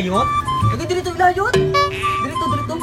kayo? Lagi dito ilayot. Dito, dito.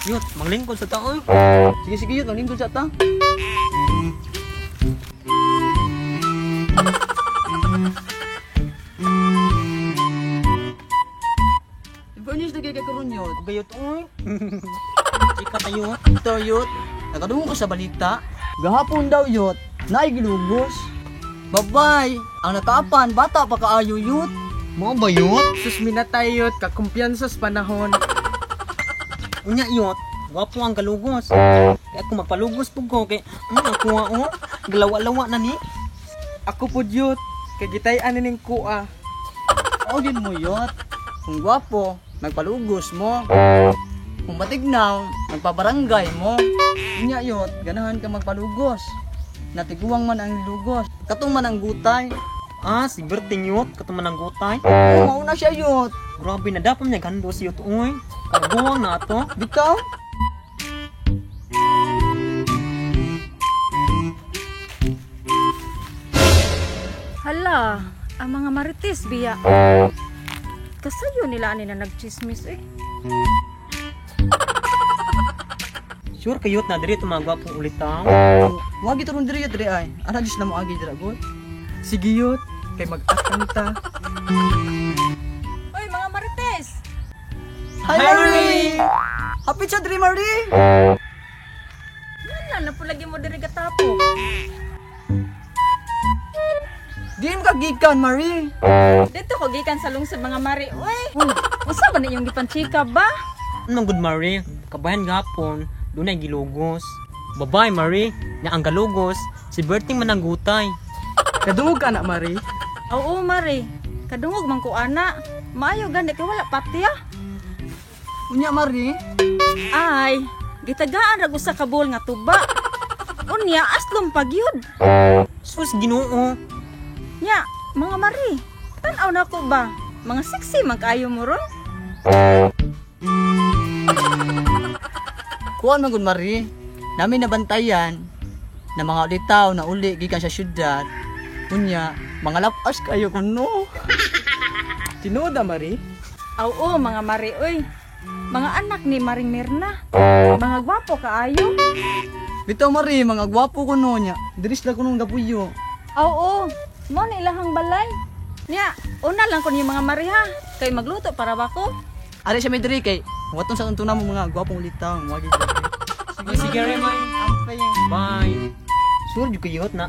Yot, manglingkod sa tao. Sige, sige yot, manglingkod sa ta. Furnish na kay karon yot. Gayot oy. Chika tayo. Ito yot, nakadungog ka sa balita. Gahapon daw yot, naay gilugos. Babay, ang nakaapan bata pa kaayo yot. Mo ba yot? Sus minatay yot, kakumpiyansa sa panahon. Unya yot, gwapo ang galugos. Kaya kung magpalugos pug ko kay ako oh, galawa-lawa na ni. Ako po yot, kay gitay-an ning kuha. O gid mo yot. Kung gwapo, magpalugos mo. Kung matignaw, magpabarangay mo. Unya yot, ganahan ka magpalugos. Natiguang man ang lugos, katong man ang gutay. Ah, si Berting yot, katuman ang gutay. Oh, mauna siya yot. Grabe na dapat niya gando si yot oy. Kaguwang na ato. Bitaw. Hala, ang mga marites biya. Kasayo nila ani na nagchismis eh. Sure kayot na diri mga gwapong ulitaw. Wagi to ron diri yot diri ay. Ara jud na mo agi dira gud. Sige yot, kay mag-atang ta. Oy, mga marites! Hi, Marie! Happy sa diri Marie! Wala na po lagi mo diri gatapo. Di mo kagikan Marie. Dito ko gikan sa lungsod mga mari. Uy, unsa ba na iyong gipanchika ba? Anong good Marie? Kabayan gapon, dunay gilugos. Babay Marie, nya ang galugos, si Berting man ang gutay. Kadungog ka na, Marie. Oo, mari. Kadungog man ko ana. Maayo gani kay wala patiya. Unya Marie. Ay, gitagaan ra usa ka buol nga tuba. Unya aslom pagyud. Sus Ginoo. Nya, mga mari, tan-aw na ko ba? Mga sexy man kaayo mo ron. Kuan man gud Marie. Nami nabantayan na mga ulitaw na uli gikan sa syudad. Unya, mga lapas kayo kuno. Tinuod na, Marie. Oo, mga mari, oy. Mga anak ni Maring Mirna. Mga gwapo kaayo. Bitaw Marie, mga gwapo kuno nya. Diri sila kuno gapuyo. Oo, mo na ilahang balay. Nya, una lang ko ni mga mari ha. Kay magluto para ba ko? Ari siya may diri kay watong sa tuntunan mo mga gwapong ulitaw. Wagi diri. Sige, sige Marie. Bye. Sure jud kayot na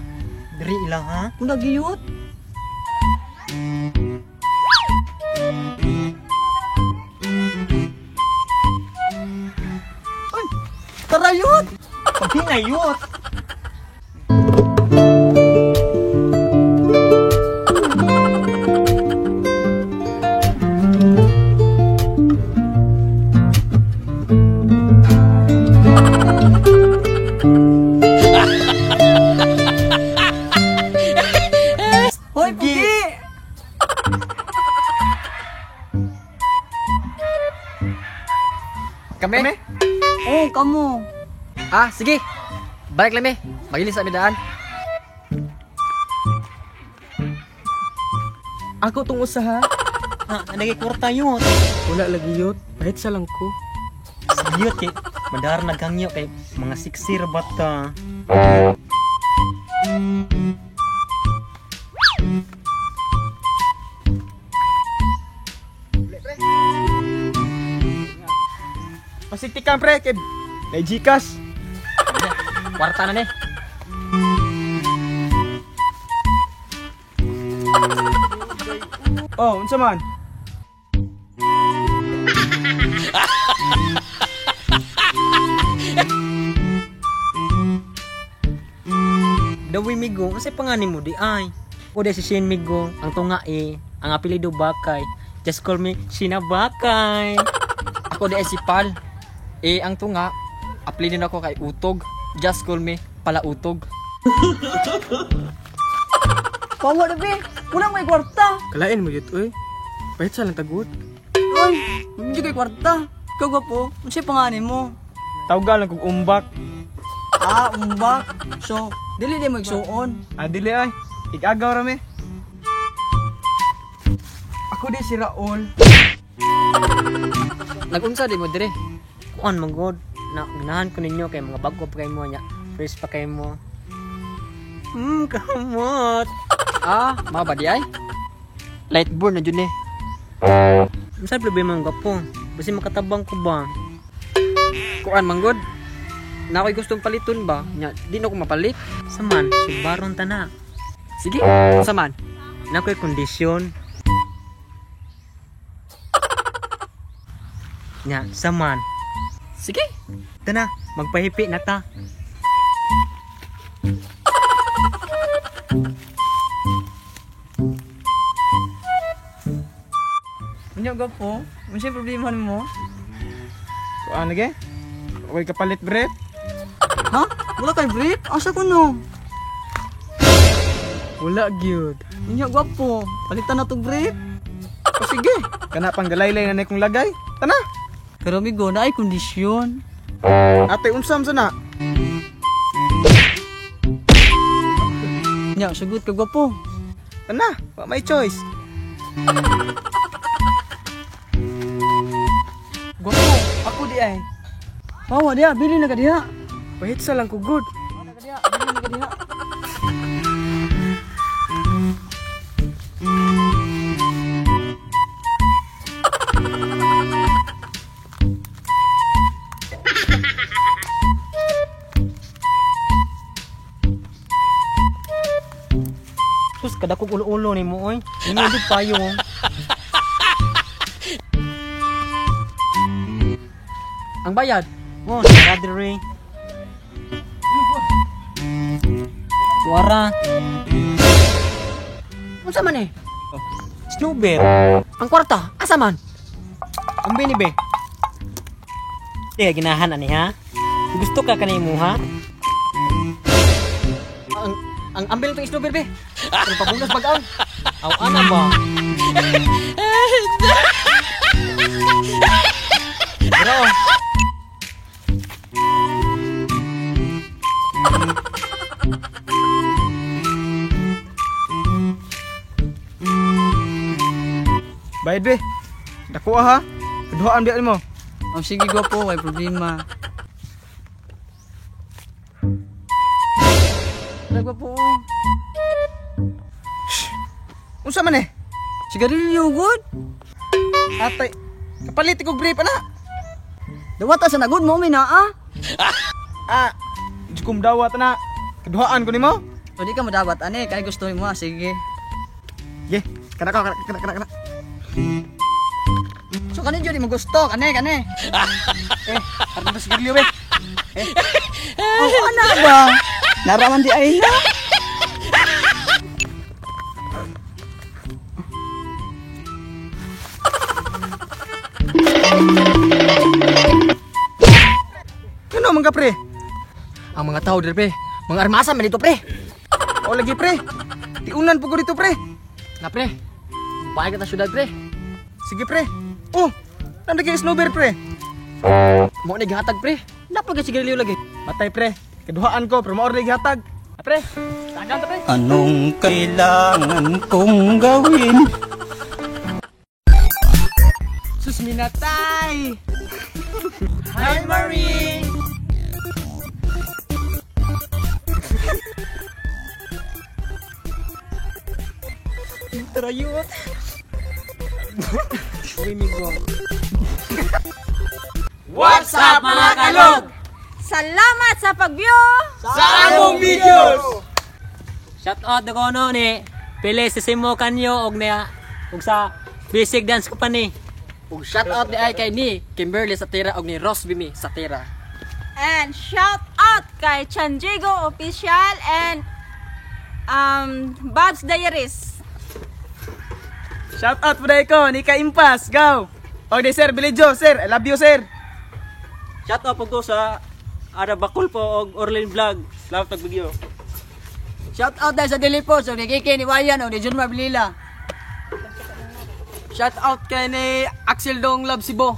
diri ila ha. Kung nagiyot. Ay, tarayot! Paghinayot. Hoy, pugi! Kami? Oh, kamo. Ah, sige. Balik lang mi. Magilis sa daan. Ako tong usaha. Ha, nagay kwarta yot. Wala lagi yot, pahit sa lang ko. Sige yot kay madar naghangyo kay mga siksir bata. Pasiktikan pre, kay may Gcash. Kwarta na ni. Oh, unsa man? Dawi migo, unsay pangani mo di ay? O di si Shane Migo, ang tunga eh, ang apelyido Bakay. Just call me Sheena Bakay. Ako di ay si Pal. Eh, ang tunga, apelido na ko kay Utog. Just call me pala Utog. Pawa na be. Kulang may kwarta. Kalain mo yot, oy. Pahit sa lang tagud. Uy, hindi kay kwarta. Ikaw gwapo, unsay pangalan mo? Tawga lang kog umbak. Ah, umbak. So, dili di mo igsuon. Ah, dili ay. Igagaw ra mi. Ako di si Raul. Nagunsa di mo dire? Kuan man god. Na ganahan ko ninyo kay mga bago pa kayo mo nya. Fresh pa kayo mo. Kamot. Ah, mga ba di ay? Lightborn na jud ni. Unsa problema mo gwapo? Basi makatabang ko ba? Kuan man gud. Na ako'y gustong paliton ba? Nya, di na ko mapalit. Saman, subaron ta na. Sige, unsa man? Na ko'y kondisyon. Nya, saman. Sige. Tana, magpahipi na ta. Unya gwapo, unsay problema nimo? Kuan lagi? Way kapalit brief. Ha? Wala kay brief? Asa ko no? Wala gyud. Unya gwapo, palitan na tong brief. O sige, kana pang dalaylay na kong lagay. Tana. Pero amigo, naay kondisyon. Ate unsam sa na? Nya, sugot ka gwapo. Tana, wa may choice. Gwapo, ako di ay. Pawa diha, bili na ka diha. Pahit sa lang ko good. Pawa na ka diha, bili na ka diha. Sus, kadakog ulo-ulo ni mo, oy. Inudod tayo. Ang bayad. Oh, brother eh. Suara. Unsa man eh? Snowbear. Ang kwarta, asa man? Ang bini be. Di ka ginahan ani ha? Gusto ka kanimo ha? Ang ambil tong isnober be. Ang pabunas bagaan. Aw ana ba? Bro. Bayad be. Dako ha. Kaduhaan di mo. Oh, sige gwapo, way problema. Tara gwapo. Unsa man eh? Sigarilyo good. Atay, kapalit ko brief ana. Dawata sa nagud mo mi naa. Ah, di ko dawat na. Kaduhaan ko nimo. So di ka madawat ani kay gusto mo ah, sige. Ye, kana ka kana kana kana. kana. So kani jud mo gusto kani kani. Eh, arang to sigarilyo be. Oh, ana ba? Naraman di ay na. Kano man ka pre? Ang mga tao dire pre. Mga armasa man dito pre. O lagi pre. Tiunan po ko dito pre. Na pre. Bahay ka ta syudad pre. Sige pre. Oh, nandagi snowbear pre. Mo ni gihatag pre. Napag sigarilyo lagi. Matay pre. Kaduhaan ko pero maor gihatag. Ah, pre. Tagaan ta pre. Anong kailangan kong gawin? Sus minatay. Hi Marie. Tara yun. Uy, migo. What's up mga kalog? Salamat sa pag-view! Sa among videos. Shout out ko no ni Pili sa Simo kanyo og niya og sa Basic Dance ko pa ni. Ug shout out di ay kay ni Kimberly Satira og ni Ross Bimi Satira. And shout out kay Chanjigo Official and Babs Diaries. Shout out po ko ni Ka Impas. Go. O di sir, Billy Joe, sir. I love you sir. Shout out po ko sa Ara Bakul po og Orlin Vlog. Salamat pag video. Shout out dahil sa Dilipos, o ni Kiki, ni Wayan, o ni Junmar Bilila. Shout out kay ni Axel Dong Love Cebu.